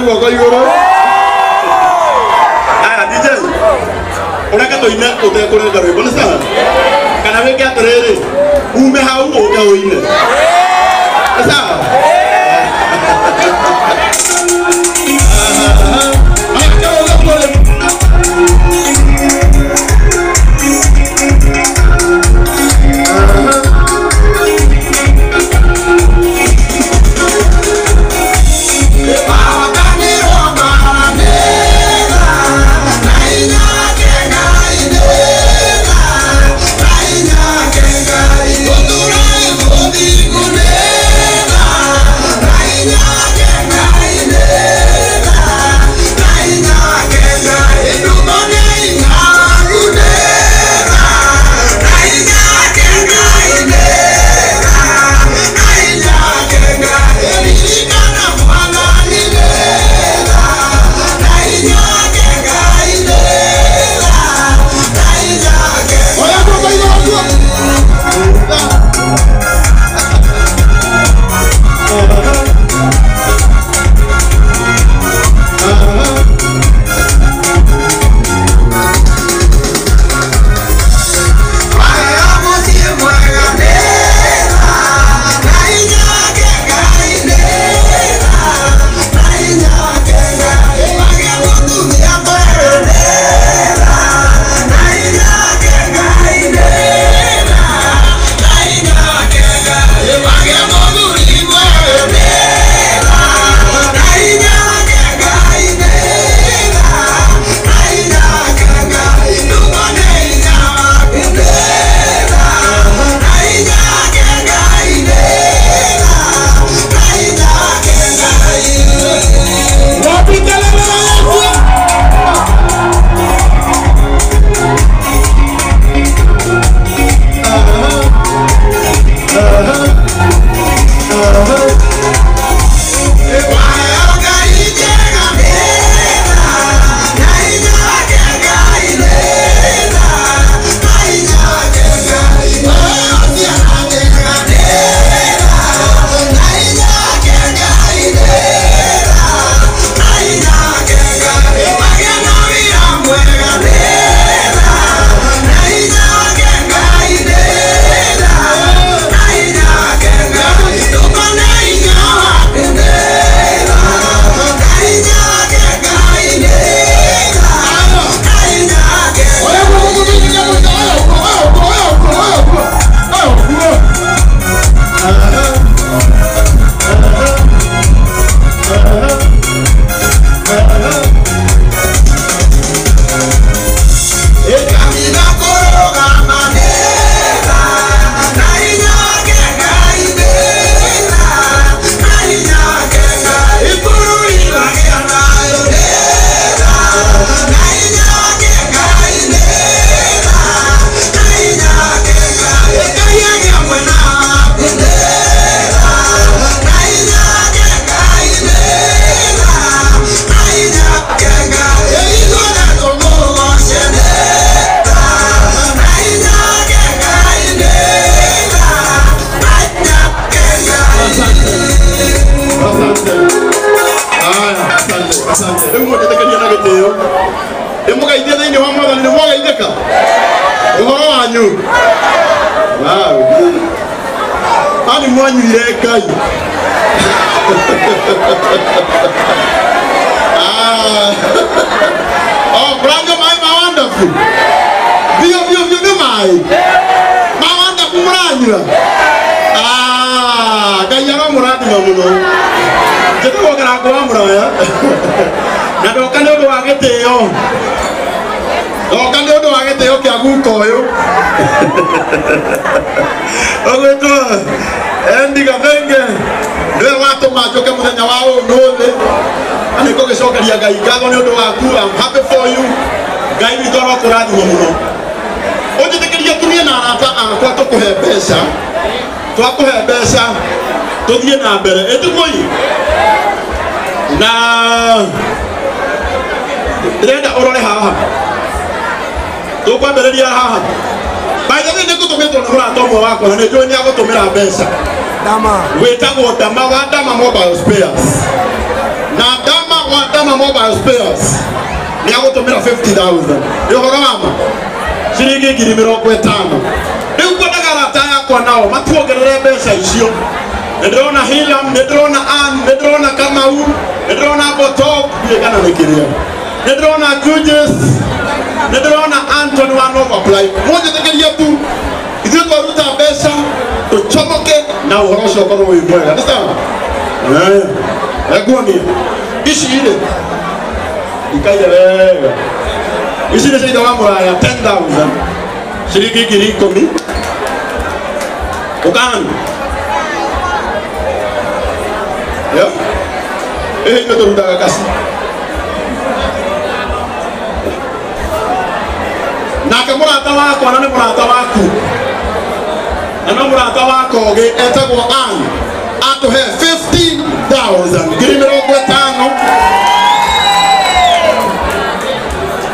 Guoko igũrũ. Aya DJ, ũreke tũine ũtekũrenga rwĩmbo nĩ sawa? Kana wĩke atĩrĩrĩ, ume hau ũke ũine. Nĩ sawa? I'm happy for you. Ngai witũ arokũrathima mũno. Ũnjĩtĩkĩrie tumie na arata akwa tũkũhe mbeca. Twakũhe mbeca tũthiĩ na mbere. Ĩtiguoi. Na ndĩrenda ũrore haha. Tũkwambĩrĩria haha. By the way, nĩngũtũmĩtwo nĩ mũrata ũmwe wakwa na nĩnjũĩ nĩagũtũmĩra mbeca. Dama. Wĩtagwo Dama wa Dama Mobile Spares. Na Dama wetagwo Dama Mobile Spares nĩ agũtũmĩra 50,000. Nĩ ũhoro wa ma ciringi 50,000. Rĩu kwendaga arata yakwa nao matuongerere mbeca icio. Nĩ ndĩrona Hilam, nĩ ndĩrona Ann, nĩ ndĩrona Kamau, nĩ ndĩrona Botok, ndiũĩ kana nĩ kĩrĩa, nĩ ndĩrona Juges, nĩ ndĩrona Anthony wa Nova Prime. Mũnjĩtĩkĩrie tu ithuĩ twaruta mbeca tũcomoke na ũhoro ũcio ũkorwo wĩ mwega. Nĩ sawa? Ekuonia ici rĩ ikaire wega. Ici nĩ cia ithe wa mũraya 10,000 ciringi 10,000. Ũkani yo ĩhĩ ithuĩ tũrutaga kaci. Nake mũrata wakwa na nĩ mũrata waku na no mũrata wa Kogĩ etagwo Ann atũhe 50,000 50,000.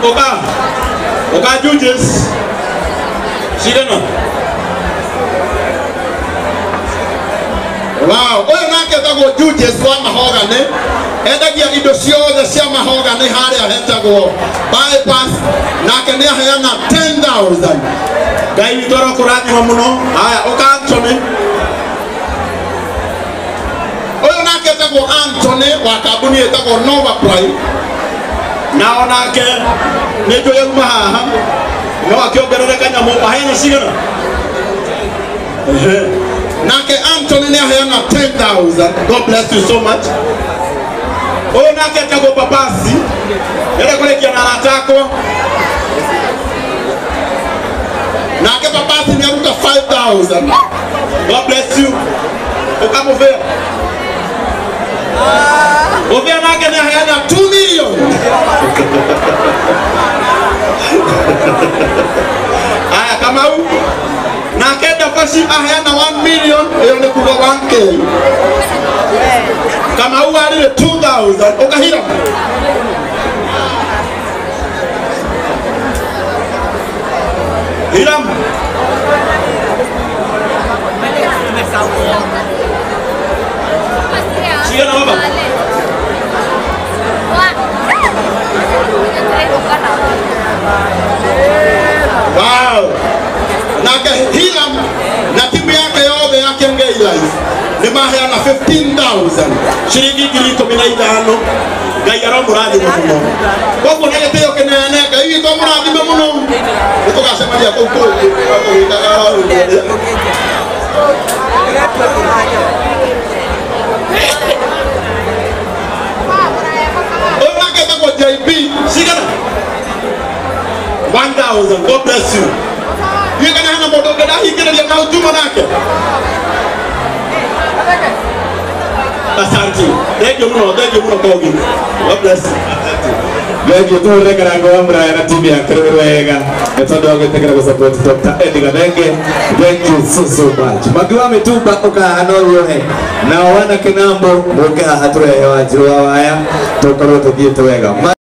Ũka ũka Juges cigana? Wow, ũyũ nake etagwo Juges wa Mahogany, endagia indo ciothe cia mahogany harĩa hetagwo bypass, nake nĩ aheana 10,000. Ngai witũ arokũrathima mũno. Haya, ũka Anthony. Ũyũ nake etagwo Anthony wa kambuni ĩtagwo Nova Prime, na onake nĩ njũĩ auma haha no akĩongerere kanyamũ. Aheana cigana? Nake Anthony nĩ aheana 10,000. God bless you so much. Ũyũ nake etagwo Babasi, ndĩrenda kũrĩkia na arata akwa. Nake Babasi nĩ aruta 5,000. God bless you. Ũkamũbĩa ũbĩa nake nĩ aheana 2 million. Aya, Kamau nake Ndabaci aheana 1 million, ĩyo nĩ kuga 1K. Kamau arĩrĩ 2,000. Ũkahira Hiram. Cigana baba? Wow. Nake Hiram na timu yake yothe ya Kiengei Life nĩ maheana 15,000 ciringi 15,000. Ngai aromũrathima mũno. Koguo nĩ gĩtĩo kĩnene, Ngai witũ amũrathime mũno. Nĩ tũgacemania kũu kũngĩ tũgĩkaga. Ũyũ nake etagwo JB cigana? 1,000. God bless you. Ndiũĩ kana hena mũndũ ũngĩ ndahingĩrĩria na ũtuma nake. Asante. Thank you mũno, thank you mũno Kogi. God bless you. Asante. Thank you tũhũrĩre karango wa mũraya na timu yake rĩ wega nĩ tondũ wa gwĩtĩkĩra gũ support Dr. Eddie Gathenge. Thank you so so much. Magi wa mĩtumba ũkahaha no ruohe nao wanake nambo mũke haha tũrehe Wanjirũ wa waya tũkorwo tũthiĩte wega.